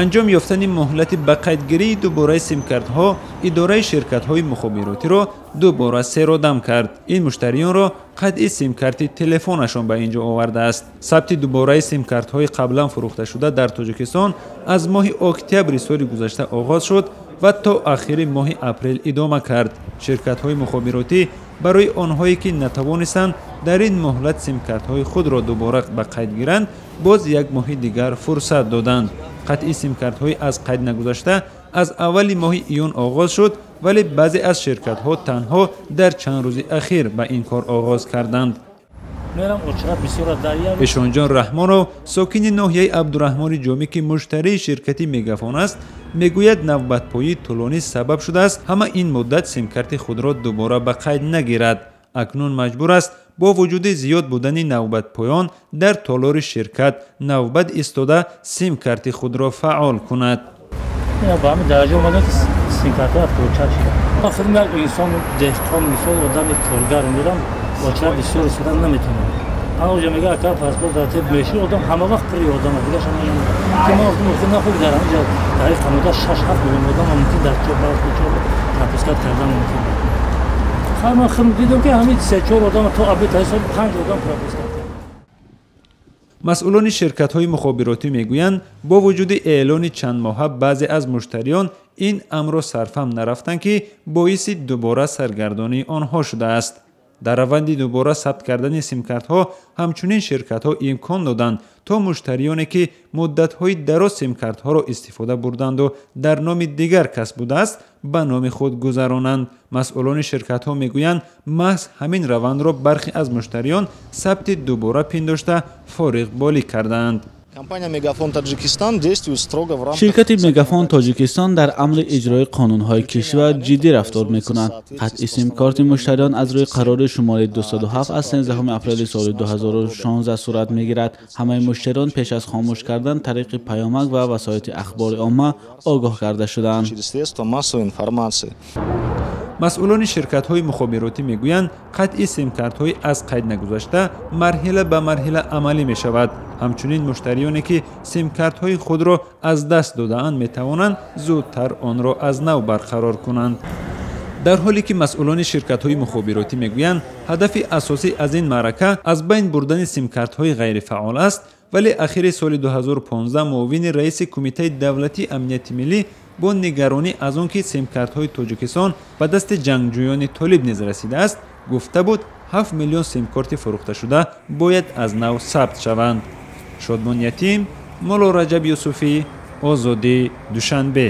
Анҷом ёфтани муҳлати ба қайдгирии дубораи симкартҳо идораи ширкатҳои мухобиротиро дубора серодам кард. Ин муштариёнро қатъи симкарти телефонашон ба ин ҷо овардааст. Сабти дубораи симкартҳои қаблан фурӯхташуда дар Тоҷикистон аз моҳи октябри соли гузашта оғоз шуд ва то ахири моҳи апрел идома кард. Ширкатҳои мухобиротӣ барои онҳое ки натавонистанд дар ин муҳлат симкартҳои худро дубора ба қайд гиранд, боз як моҳи дигар фурсат доданд. Қатъи симкартҳои аз қайд нагузашта аз аввали моҳи июн оғоз шуд, вале баъзе аз ширкатҳо танҳо дар чанд рӯзи ахир ба ин кор оғоз карданд. Эшонҷон Раҳмонов, сокини ноҳияи Абдураҳмони Ҷомӣ, ки муштарии ширкати Мегафон аст, мегӯяд, навбатпоии тӯлонӣ сабаб шудааст ҳама ин муддат симкарти худро дубора ба қайд нагирад. Акнун маҷбур аст бо вуҷуди зиёд будани навбатпоён дар толори ширкат навбат истода симкарти худро фаъол кунад. Ба ҳамин дараҷа омадам, ки симкартҳо отключать шуда. Ман худам як инсон, деҳқон, мисол, одами коргар, мерам, очара бисёр истода наметавонам. Ана мега, ака, паспорт дар теб меши, одам ҳама вақт пури одам дигаш. Ки ман гуфтам, нахуд дар ҳамин ҷо, дар ин қануда 6-7 миллион одам мумкин дар чор чор пропускать кардан мумкин. Хай, ман худам дидам, ки ҳамин се чор одам то обед ҳисоб панҷ одам пропускать. Масъулони ширкатҳои мухобиротӣ мегӯянд, бо вуҷуди эълони чандмоҳа баъзе аз муштариён ин амрро сарфаҳм нарафтанд, ки боиси дубора саргардонии онҳо шудааст. Дар раванди дубора сабт кардани симкартҳо ҳамчунин ширкатҳо имкон доданд, то муштариёне ки муддатҳои дароз симкартҳоро истифода бурданду дар номи дигар кас будааст, ба номи худ гузаронанд. Масъулони ширкатҳо мегӯянд, маҳз ҳамин равандро бархе аз муштариён сабти дубора пиндошта, фориғболӣ кардаанд. Компания «Мегафон Таджикистан» действует строго в рамках. Ширкати «Мегафон Тоҷикистон» дар амри иҷрои қонунҳои кишвар ҷиддӣ рафтор мекунад. Қатъи симкорти муштариён аз рӯи қарори шумораи 207 аз 13 апрели соли 2016 сурат мегирад. Ҳамаи муштариён пеш аз хомӯш кардан тариқи паёмак ва васоити ахбори омма огоҳ карда шуданд. Через средства массовой информации. Масъулони ширкатҳои мухобиротӣ мегӯянд, қатъи симкартҳои аз қайд нагузашта марҳила ба марҳила амалӣ мешавад. Ҳамчунин муштариёне ки симкартҳои худро аз даст додаанд, метавонанд зудтар онро аз нав барқарор кунанд. Дар ҳоле ки масъулони ширкатҳои мухобиротӣ мегӯянд, ҳадафи асосӣ аз ин маърака аз байн бурдани симкартҳои ғайрифаъол аст, вале ахири соли 2015 муовини раиси Кумитаи давлатии амнияти миллӣ бо нигаронӣ аз он ки симкартҳои Тоҷикистон ба дасти ҷангҷӯёни толиб низ расидааст, гуфта буд, 7 миллион симкорти фурӯхташуда бояд аз нав сабт шаванд. Шодмон Ятим, Мулло Раҷаб Юсуфӣ, Озодӣ, Душанбе.